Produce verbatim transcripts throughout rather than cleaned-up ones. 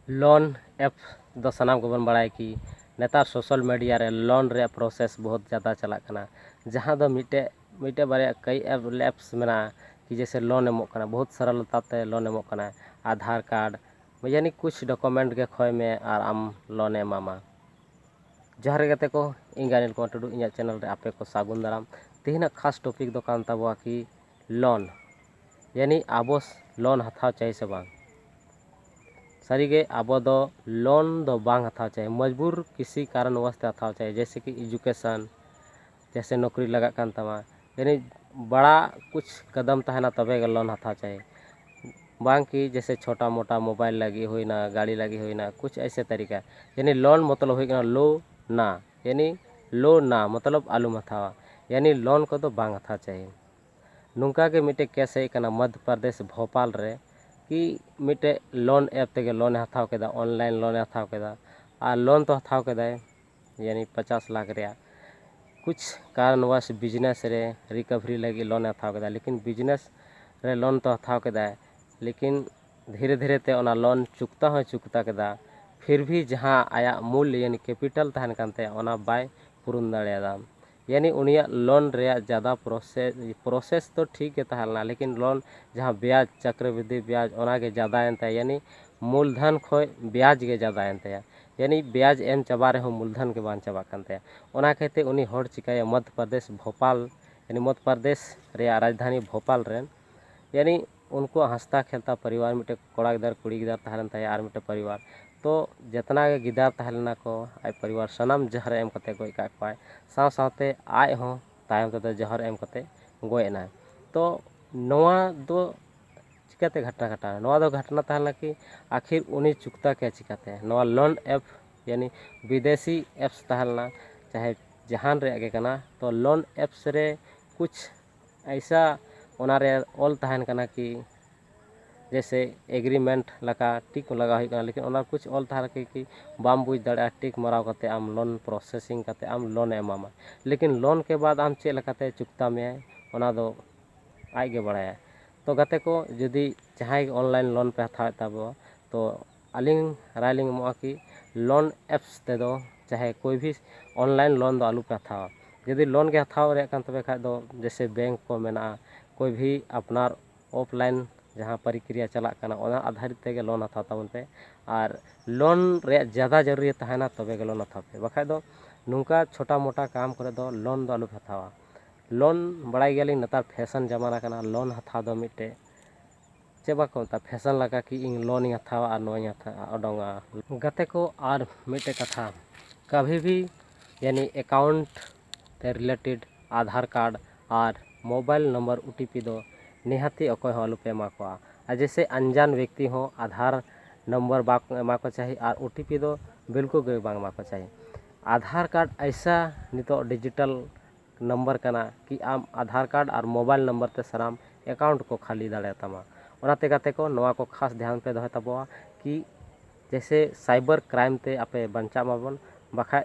Loan app ᱫᱚ ᱥᱟᱱᱟᱢ ᱠᱚᱵᱚᱱ ᱵᱟᱲᱟᱭᱟ ᱠᱤ ᱱᱮᱛᱟᱨ ᱥᱳᱥᱟᱞ ᱢᱤᱰᱤᱭᱟ ᱨᱮ ᱞᱳᱱ ᱨᱮᱭᱟᱜ ᱯᱨᱚᱥᱮᱥ ᱵᱚᱦᱩᱛ ᱡᱟᱫᱟ ᱪᱟᱞᱟᱜ ᱠᱟᱱᱟ᱾ ᱡᱟᱦᱟᱸ ᱫᱚ ᱢᱤᱫᱴᱮᱡ ᱢᱤᱫᱴᱮᱡ ᱵᱟᱨᱭᱟ ᱠᱟᱹᱡ ᱮᱯ ᱮᱯᱥ ᱢᱮᱱᱟᱜᱼᱟ ᱠᱤ ᱡᱮᱭᱥᱮ ᱞᱳᱱ ᱮᱢᱚᱜ ᱠᱟᱱᱟ, ᱵᱚᱦᱩᱛ ᱥᱟᱨᱟᱞᱚᱛᱟ ᱛᱮ ᱞᱳᱱ ᱮᱢᱚᱜ ᱠᱟᱱᱟ᱾ ᱟᱫᱷᱟᱨ ᱠᱟᱨᱰ ᱭᱟᱱᱤ ᱠᱩᱪᱷ ᱰᱚᱠᱩᱢᱮᱱᱴ ᱜᱮ ᱠᱷᱚᱭ ᱢᱮ ᱟᱨ ᱟᱢ ᱞᱳᱱ ᱮ ᱮᱢᱟᱢᱟ᱾ ᱡᱚᱦᱟᱨ ᱜᱮ ᱜᱟᱛᱮ ᱠᱚ, ᱤᱧ ᱜᱟᱱᱤᱞ ᱠᱩᱢᱟᱨ ᱴᱩᱰᱩ, ᱤᱧᱟᱹᱜ ᱪᱮᱱᱮᱞ ᱨᱮ ᱟᱯᱮ ᱠᱚ ᱥᱟᱹᱜᱩᱱ ᱫᱟᱨᱟᱢ᱾ ᱛᱮᱦᱮᱧᱟᱜ ᱠᱷᱟᱥ ᱴᱚᱯᱤᱠ ᱫᱚ ᱠᱟᱱ ᱛᱟᱵᱚᱣᱟ ᱠᱤ ᱞᱳᱱ, ᱭᱟᱱᱤ ᱟᱵᱚ ᱞᱳᱱ ᱦᱟᱛᱟᱣ ᱪᱟᱹᱦᱤ ᱥᱮ ᱵᱟᱝ᱾ ᱥᱟᱹᱨᱤᱜᱮ ᱟᱵᱚ ᱫᱚ ᱞᱳᱱ ᱫᱚ ᱵᱟᱝ ᱦᱟᱛᱟᱣ ᱪᱟᱹᱦᱤ, ᱢᱚᱡᱽᱵᱩᱨ ᱠᱤᱥᱤ ᱠᱟᱨᱚᱱ ᱵᱟᱥᱛᱮ ᱦᱟᱛᱟᱣ ᱪᱟᱹᱦᱤ, ᱡᱮᱭᱥᱮ ᱠᱤ ᱮᱡᱩᱠᱮᱥᱚᱱ, ᱡᱮᱭᱥᱮ ᱱᱚᱠᱨᱤ ᱞᱟᱜᱟᱜ ᱠᱟᱱ ᱛᱟᱢᱟ, ᱭᱟᱱᱤ ᱵᱟᱲᱟ ᱠᱩᱪᱷ ᱠᱟᱫᱟᱢ ᱛᱟᱦᱮᱱᱟ ᱛᱚᱵᱮ ᱜᱮ ᱞᱳᱱ ᱦᱟᱛᱟᱣ ᱪᱟᱹᱦᱤ, ᱵᱟᱝ ᱠᱤ ᱡᱮᱭᱥᱮ ᱪᱷᱳᱴᱟ ᱢᱳᱴᱟ ᱢᱳᱵᱟᱭᱤᱞ ᱞᱟᱹᱜᱤᱫ ᱦᱩᱭᱱᱟ, ᱜᱟᱹᱲᱤ ᱞᱟᱹᱜᱤᱫ ᱦᱩᱭᱱᱟ, ᱠᱩᱪᱷ ᱮᱭᱥᱮ ᱛᱟᱨᱤᱠᱟ᱾ ᱭᱟᱱᱤ ᱞᱳᱱ ᱢᱚᱛᱞᱚᱵ ᱦᱩᱭᱩᱜ ᱠᱟᱱᱟ ᱞᱳ ᱱᱟ, ᱭᱟᱱᱤ ᱞᱳ ᱱᱟ ᱢᱚᱛᱞᱚᱵ ᱟᱞᱚᱢ ᱦᱟᱛᱟᱣᱟ, ᱭᱟᱱᱤ ᱞᱳᱱ ᱠᱚᱫᱚ ᱵᱟᱝ ᱦᱟᱛᱟᱣ ᱪᱟᱹᱦᱤ᱾ ᱱᱚᱝᱠᱟ ᱜᱮ ᱢᱤᱫᱴᱮᱡ ᱠᱮᱥ ᱦᱮᱡ ᱠᱟᱱᱟ ᱢᱚᱫᱷᱭᱚ ᱯᱨᱚᱫᱮᱥ ᱵᱷᱳᱯᱟᱞ ᱨᱮ ᱠᱤ ᱢᱤᱫᱴᱮᱡ ᱞᱳᱱ ᱮᱯ ᱛᱮᱜᱮ ᱞᱳᱱ ᱮ ᱦᱟᱛᱟᱣ ᱠᱮᱫᱟ, ᱚᱱᱞᱟᱭᱤᱱ ᱞᱳᱱ ᱮ ᱦᱟᱛᱟᱣ ᱠᱮᱫᱟ᱾ ᱟᱨ ᱞᱳᱱ ᱛᱚ ᱦᱟᱛᱟᱣ ᱠᱮᱫᱟᱭ ᱭᱟᱱᱤ ᱯᱚᱪᱟᱥ ᱞᱟᱠᱷ ᱨᱮᱭᱟᱜ, ᱠᱩᱪᱷ ᱠᱟᱨᱚᱱᱵᱚᱥ ᱵᱤᱡᱽᱱᱮᱥ ᱨᱮ ᱨᱤᱠᱟᱵᱷᱟᱨᱤ ᱞᱟᱹᱜᱤᱫ ᱞᱳᱱ ᱮ ᱦᱟᱛᱟᱣ ᱠᱮᱫᱟ, ᱞᱮᱠᱤᱱ ᱵᱤᱡᱽᱱᱮᱥ ᱨᱮ ᱞᱳᱱ ᱛᱚ ᱦᱟᱛᱟᱣ ᱠᱮᱫᱟᱭ, ᱞᱮᱠᱤᱱ ᱫᱷᱤᱨᱮ ᱫᱷᱤᱨᱮ ᱛᱮ ᱚᱱᱟ ᱞᱳᱱ ᱪᱩᱠᱛᱟ ᱦᱚᱸᱭ ᱪᱩᱠᱛᱟ ᱠᱮᱫᱟ, ᱯᱷᱤᱨ ᱵᱷᱤ ᱡᱟᱦᱟᱸ ᱟᱭᱟᱜ ᱢᱩᱞ ᱭᱟᱱᱤ ᱠᱮᱯᱤᱴᱟᱞ ᱛᱟᱦᱮᱱ ᱠᱟᱱ ᱛᱟᱭᱟ ᱚᱱᱟ ᱵᱟᱭ ᱯᱩᱨᱩᱱ ᱫᱟᱲᱮᱭᱟᱫᱟ᱾ ᱭᱟᱱᱤ ᱩᱱᱤᱭᱟᱜ ᱞᱳᱱ ᱨᱮᱭᱟᱜ ᱡᱟᱫᱟ ᱯᱨᱚᱥᱮᱥ, ᱯᱨᱚᱥᱮᱥ ᱫᱚ ᱴᱷᱤᱠ ᱜᱮ ᱛᱟᱦᱮᱸ ᱞᱮᱱᱟ, ᱞᱮᱠᱤᱱ ᱞᱳᱱ ᱡᱟᱦᱟᱸ ᱵᱭᱟᱡᱽ, ᱪᱚᱠᱨᱚᱵᱨᱤᱫᱷᱤ ᱵᱭᱟᱡᱽ, ᱚᱱᱟ ᱜᱮ ᱡᱟᱫᱟᱭᱮᱱ ᱛᱟᱭᱟ, ᱭᱟᱱᱤ ᱢᱩᱞᱫᱷᱚᱱ ᱠᱷᱚᱡ ᱵᱭᱟᱡᱽ ᱜᱮ ᱡᱟᱫᱟᱭᱮᱱ ᱛᱟᱭᱟ᱾ ᱭᱟᱱᱤ ᱵᱭᱟᱡᱽ ᱮᱢ ᱪᱟᱵᱟ ᱨᱮᱦᱚᱸ ᱢᱩᱞᱫᱷᱚᱱ ᱜᱮ ᱵᱟᱝ ᱪᱟᱵᱟᱜ ᱠᱟᱱ ᱛᱟᱭᱟ᱾ ᱚᱱᱟ ᱠᱷᱟᱹᱛᱤᱨ ᱩᱱᱤ ᱦᱚᱲ ᱪᱤᱠᱟᱹᱭᱟ, ᱢᱚᱫᱷᱭᱚ ᱯᱨᱚᱫᱮᱥ ᱵᱷᱳᱯᱟᱞ, ᱭᱟᱱᱤ ᱢᱚᱫᱷᱭᱚ ᱯᱨᱚᱫᱮᱥ ᱨᱮᱭᱟᱜ ᱨᱟᱡᱽᱫᱷᱟᱱᱤ ᱵᱷᱳᱯᱟᱞ ᱨᱮᱱ, ᱭᱟᱱᱤ ᱩᱱᱠᱩᱣᱟᱜ ᱦᱟᱸᱥᱫᱟ ᱠᱷᱮᱞᱛᱟ ᱯᱚᱨᱤᱵᱟᱨ, ᱢᱤᱫᱴᱮᱡ ᱠᱚᱲᱟ ᱜᱤᱫᱟᱹᱨ, ᱠᱩᱲᱤ ᱜᱤᱫᱟᱹᱨ ᱛᱟᱦᱮᱸ ᱞᱮᱱ ᱛᱟᱭᱟ ᱟᱨ ᱢᱤᱫᱴᱮᱡ ᱯᱚᱨᱤᱵᱟᱨ᱾ ᱛᱚ ᱡᱮᱛᱱᱟ ᱜᱮ ᱜᱤᱫᱟᱹᱨ ᱛᱟᱦᱮᱸ ᱞᱮᱱᱟ ᱠᱚ, ᱟᱡ ᱯᱚᱨᱤᱵᱟᱨ ᱥᱟᱱᱟᱢ ᱡᱟᱦᱟᱸ ᱨᱮ ᱮᱢ ᱠᱟᱛᱮ ᱜᱚᱡ ᱠᱟᱜ ᱠᱚᱣᱟᱭ, ᱥᱟᱶ ᱥᱟᱶᱛᱮ ᱟᱡ ᱦᱚᱸ ᱛᱟᱭᱚᱢ ᱛᱮᱫᱚ ᱡᱚᱦᱚᱨ ᱮᱢ ᱠᱟᱛᱮ ᱜᱚᱡ ᱮᱱᱟᱭ᱾ ᱛᱚ ᱱᱚᱣᱟ ᱫᱚ ᱪᱤᱠᱟᱹᱛᱮ ᱜᱷᱚᱴᱱᱟ ᱜᱷᱚᱴᱟᱣ ᱮᱱᱟ? ᱱᱚᱣᱟ ᱫᱚ ᱜᱷᱚᱴᱱᱟ ᱛᱟᱦᱮᱸ ᱞᱮᱱᱟ ᱠᱤ ᱟᱠᱷᱤᱨ ᱩᱱᱤ ᱪᱩᱠᱛᱟ ᱠᱮᱭᱟ ᱪᱤᱠᱟᱹᱛᱮ? ᱱᱚᱣᱟ ᱞᱳᱱ ᱮᱯ ᱭᱟᱱᱤ ᱵᱤᱫᱮᱥᱤ ᱮᱯᱥ ᱛᱟᱦᱮᱸ ᱞᱮᱱᱟ, ᱪᱟᱦᱮ ᱡᱟᱦᱟᱱ ᱨᱮᱭᱟᱜ ᱜᱮ ᱠᱟᱱᱟ, ᱛᱚ ᱞᱳᱱ ᱮᱯᱥ ᱨᱮ ᱠᱩᱪᱷ ᱮᱭᱥᱟ ᱚᱱᱟᱨᱮ ᱚᱞ ᱛᱟᱦᱮᱱ ᱠᱟᱱᱟ ᱠᱤ ᱡᱮᱭᱥᱮ ᱮᱜᱽᱨᱤᱢᱮᱱᱴ ᱞᱮᱠᱟ ᱴᱤᱠ ᱞᱟᱜᱟᱣ ᱦᱩᱭᱩᱜ ᱠᱟᱱᱟ, ᱞᱮᱠᱤᱱ ᱚᱱᱟ ᱠᱩᱪᱷ ᱚᱞ ᱛᱟᱦᱮᱱ ᱠᱤ, ᱠᱤ ᱵᱟᱢ ᱵᱩᱡᱽ ᱫᱟᱲᱮᱭᱟᱜᱼᱟ, ᱴᱤᱠ ᱢᱟᱨᱟᱣ ᱠᱟᱛᱮ ᱟᱢ ᱞᱳᱱ ᱯᱨᱚᱥᱮᱥᱤᱝ ᱠᱟᱛᱮ ᱟᱢ ᱞᱳᱱ ᱮ ᱮᱢᱟᱢᱟ᱾ ᱞᱮᱠᱤᱱ ᱞᱳᱱ ᱠᱮ ᱵᱟᱫ ᱟᱢ ᱪᱮᱫ ᱞᱮᱠᱟᱛᱮ ᱪᱩᱠᱛᱟ ᱢᱮᱭᱟᱭ, ᱚᱱᱟ ᱫᱚ ᱟᱡ ᱜᱮ ᱵᱟᱲᱟᱭᱟ᱾ ᱛᱚ ᱜᱟᱛᱮ ᱠᱚ, ᱡᱩᱫᱤ ᱡᱟᱦᱟᱸᱭ ᱜᱮ ᱚᱱᱞᱟᱭᱤᱱ ᱞᱳᱱ ᱯᱮ ᱦᱟᱛᱟᱣᱮᱫ ᱛᱟᱵᱚ, ᱛᱚ ᱟᱹᱞᱤᱧ ᱨᱟᱭ ᱞᱤᱧ ᱮᱢᱚᱜᱼᱟ ᱠᱤ ᱞᱳᱱ ᱮᱯᱥ ᱛᱮᱫᱚ ᱪᱟᱦᱮ ᱠᱳᱭ ᱵᱷᱤ ᱚᱱᱞᱟᱭᱤᱱ ᱞᱳᱱ ᱫᱚ ᱟᱞᱚ ᱯᱮ ᱦᱟᱛᱟᱣᱟ᱾ ᱡᱩᱫᱤ ᱞᱳᱱ ᱜᱮ ᱦᱟᱛᱟᱣ ᱨᱮᱭᱟᱜ ᱠᱟᱱ ᱛᱟᱯᱮ ᱠᱷᱟᱡ ᱫᱚ ᱡᱮᱭᱥᱮ ᱵᱮᱝᱠ ᱠᱚ ᱢᱮᱱᱟᱜᱼᱟ, ᱠᱳᱭ ᱵᱷᱤ ᱟᱯᱱᱟᱨ ᱚᱯᱷᱞᱟᱭᱤᱱ ᱡᱟᱦᱟᱸ ᱯᱨᱚᱠᱨᱤᱭᱟ ᱪᱟᱞᱟᱜ ᱠᱟᱱᱟ ᱚᱱᱟ ᱟᱫᱷᱟᱨᱤᱛ ᱛᱮᱜᱮ ᱞᱳᱱ ᱦᱟᱛᱟᱣ ᱛᱟᱵᱚᱱ ᱯᱮ᱾ ᱟᱨ ᱞᱳᱱ ᱨᱮᱭᱟᱜ ᱡᱟᱫᱟ ᱡᱟᱹᱨᱩᱨᱤᱭᱟᱹ ᱛᱟᱦᱮᱱᱟ ᱛᱚᱵᱮ ᱜᱮ ᱞᱳᱱ ᱦᱟᱛᱟᱣ ᱯᱮ, ᱵᱟᱠᱷᱟᱡ ᱫᱚ ᱱᱚᱝᱠᱟ ᱪᱷᱳᱴᱟ ᱢᱳᱴᱟ ᱠᱟᱢ ᱠᱚᱨᱮ ᱫᱚ ᱞᱳᱱ ᱫᱚ ᱟᱞᱚ ᱯᱮ ᱦᱟᱛᱟᱣᱟ᱾ ᱞᱳᱱ ᱵᱟᱲᱟᱭ ᱜᱮᱭᱟᱞᱤᱧ ᱱᱮᱛᱟᱨ ᱯᱷᱮᱥᱚᱱ ᱡᱟᱢᱟᱱᱟ ᱠᱟᱱᱟ ᱞᱳᱱ ᱦᱟᱛᱟᱣ ᱫᱚ ᱢᱤᱫᱴᱮᱡ ᱪᱮᱫ ᱵᱟᱠᱚ ᱢᱮᱛᱟᱜᱼᱟ, ᱯᱷᱮᱥᱚᱱ ᱞᱮᱠᱟ ᱠᱤ ᱤᱧ ᱞᱳᱱ ᱤᱧ ᱦᱟᱛᱟᱣᱟ ᱟᱨ ᱱᱚᱣᱟᱧ ᱦᱟᱛᱟᱣᱟ ᱚᱰᱚᱝᱟ᱾ ᱜᱟᱛᱮ ᱠᱚ ᱟᱨ ᱢᱤᱫᱴᱮᱡ ᱠᱟᱛᱷᱟ, ᱠᱟᱵᱷᱤ ᱵᱷᱤ ᱭᱟᱱᱤ ᱮᱠᱟᱣᱩᱱᱴ ᱛᱮ ᱨᱤᱞᱮᱴᱮᱰ ᱟᱫᱷᱟᱨ ᱠᱟᱨᱰ ᱟᱨ mobile number O T P ᱫᱚ ᱱᱤᱦᱟᱹᱛᱤ ᱚᱠᱚᱭ ᱦᱚᱸ ᱟᱞᱚᱯᱮ ᱮᱢᱟ ᱠᱚᱣᱟ᱾ ᱟᱨ ᱡᱮᱭᱥᱮ ᱟᱱᱡᱟᱱ ᱵᱮᱠᱛᱤ ᱦᱚᱸ ᱟᱫᱷᱟᱨ ᱱᱚᱢᱵᱚᱨ ᱵᱟᱠᱚ ᱮᱢᱟ ᱠᱚ ᱪᱟᱹᱦᱤ ᱟᱨ ᱳ ᱴᱤ ᱯᱤ ᱫᱚ ᱵᱤᱞᱠᱩᱞ ᱜᱮ ᱵᱟᱝ ᱮᱢᱟ ᱠᱚ ᱪᱟᱹᱦᱤ᱾ ᱟᱫᱷᱟᱨ ᱠᱟᱨᱰ ᱟᱭᱥᱟ ᱱᱤᱛᱚᱜ ᱰᱤᱡᱤᱴᱟᱞ ᱱᱟᱢᱵᱟᱨ ᱠᱟᱱᱟ ᱠᱤ ᱟᱢ ᱟᱫᱷᱟᱨ ᱠᱟᱨᱰ ᱟᱨ ᱢᱳᱵᱟᱭᱤᱞ ᱱᱟᱢᱵᱟᱨ ᱛᱮ ᱥᱟᱱᱟᱢ ᱮᱠᱟᱣᱩᱱᱴ ᱠᱚ ᱠᱷᱟᱹᱞᱤ ᱫᱟᱲᱮᱭᱟᱛᱟᱢᱟ᱾ ᱚᱱᱟᱛᱮ ᱜᱟᱛᱮ ᱠᱚ, ᱱᱚᱣᱟ ᱠᱚ ᱠᱷᱟᱥ ᱫᱷᱮᱭᱟᱱ ᱯᱮ ᱫᱚᱦᱚᱭ ᱛᱟᱵᱚᱣᱟ ᱠᱤ ᱡᱮᱭᱥᱮ ᱥᱟᱭᱵᱟᱨ ᱠᱨᱟᱭᱤᱢ ᱛᱮ ᱟᱯᱮ ᱵᱟᱧᱪᱟᱜ ᱢᱟᱵᱚᱱ, ᱵᱟᱠᱷᱟᱡ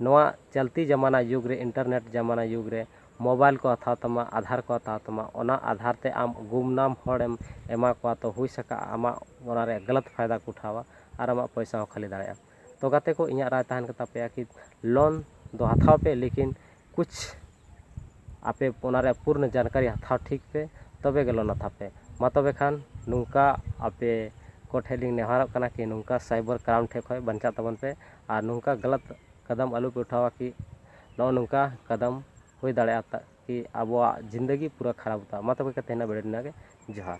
ᱱᱚᱣᱟ ᱪᱚᱞᱛᱤ ᱡᱟᱢᱟᱱᱟ ᱡᱩᱜᱽ ᱨᱮ, ᱤᱱᱴᱟᱨᱱᱮᱴ ᱡᱟᱢᱟᱱᱟ ᱡᱩᱜᱽ ᱨᱮ ᱢᱳᱵᱟᱭᱤᱞ ᱠᱚ ᱦᱟᱛᱟᱣ ᱛᱟᱢᱟ, ᱟᱫᱷᱟᱨ ᱠᱚ ᱦᱟᱛᱟᱣ ᱛᱟᱢᱟ, ᱚᱱᱟ ᱟᱫᱷᱟᱨ ᱛᱮ ᱟᱢ ᱜᱩᱢᱱᱟᱢ ᱦᱚᱲᱮᱢ ᱮᱢᱟ ᱠᱚᱣᱟ, ᱛᱚ ᱦᱩᱭ ᱥᱟᱠᱟ ᱟᱢᱟᱜ ᱚᱱᱟ ᱨᱮᱭᱟᱜ ᱜᱟᱞᱟᱛ ᱯᱷᱟᱭᱫᱟ ᱠᱚ ᱩᱴᱷᱟᱣᱟ ᱟᱨ ᱟᱢᱟᱜ ᱯᱚᱭᱥᱟ ᱦᱚᱸ ᱠᱷᱟᱹᱞᱤ ᱫᱟᱲᱮᱭᱟᱜᱼᱟ᱾ ᱛᱚ ᱜᱟᱛᱮ ᱠᱚ, ᱤᱧᱟᱹᱜ ᱨᱟᱭ ᱛᱟᱦᱮᱱ ᱠᱟᱱ ᱛᱟᱯᱮᱭᱟ ᱠᱤ ᱞᱳᱱ ᱫᱚ ᱦᱟᱛᱟᱣ ᱯᱮ, ᱞᱮᱠᱤᱱ ᱠᱩᱪ ᱟᱯᱮ ᱚᱱᱟ ᱨᱮᱭᱟᱜ ᱯᱩᱨᱱᱚ ᱡᱟᱱᱠᱟᱨᱤ ᱦᱟᱛᱟᱣ ᱴᱷᱤᱠ ᱯᱮ, ᱛᱚᱵᱮ ᱜᱮ ᱞᱳᱱ ᱦᱟᱛᱟᱣ ᱯᱮ᱾ ᱢᱟ ᱛᱚᱵᱮ ᱠᱷᱟᱱ ᱱᱚᱝᱠᱟ ᱟᱯᱮ ᱠᱚᱴᱷᱮᱱ ᱞᱤᱧ ᱱᱮᱦᱚᱨᱚᱜ ᱠᱟᱱᱟ ᱠᱤ ᱱᱚᱝᱠᱟ ᱥᱟᱭᱵᱟᱨ ᱠᱨᱟᱭᱤᱢ ᱴᱷᱮᱱ ᱠᱷᱚᱱ ᱵᱟᱧᱪᱟᱜ ᱛᱟᱵᱚᱱ ᱯᱮ ᱟᱨ ᱱᱚᱝᱠᱟ ᱜᱟᱞᱟᱛ ᱠᱟᱫᱟᱢ ᱟᱞᱚ ᱯᱮ ᱩᱴᱷᱟᱣᱟ ᱠᱤ ᱱᱚᱜᱼᱚ ᱱᱚᱝᱠᱟ ᱠᱟᱫᱟᱢ ᱦᱩᱭ ᱫᱟᱲᱮᱭᱟᱜᱼᱟ ᱛᱟ-, ᱠᱤ ᱟᱵᱚᱣᱟᱜ ᱡᱤᱱᱫᱮᱜᱤ ᱯᱩᱨᱟᱹ ᱠᱷᱟᱨᱟᱯ ᱩᱛᱟᱹᱨᱚᱜᱼᱟ᱾ ᱢᱟ ᱛᱚᱵᱮ ᱠᱷᱟᱱ ᱛᱮᱦᱮᱧᱟᱜ ᱵᱷᱤᱰᱤᱭᱳ ᱱᱤᱱᱟᱹᱜ ᱜᱮ᱾ ᱡᱚᱦᱟᱨ᱾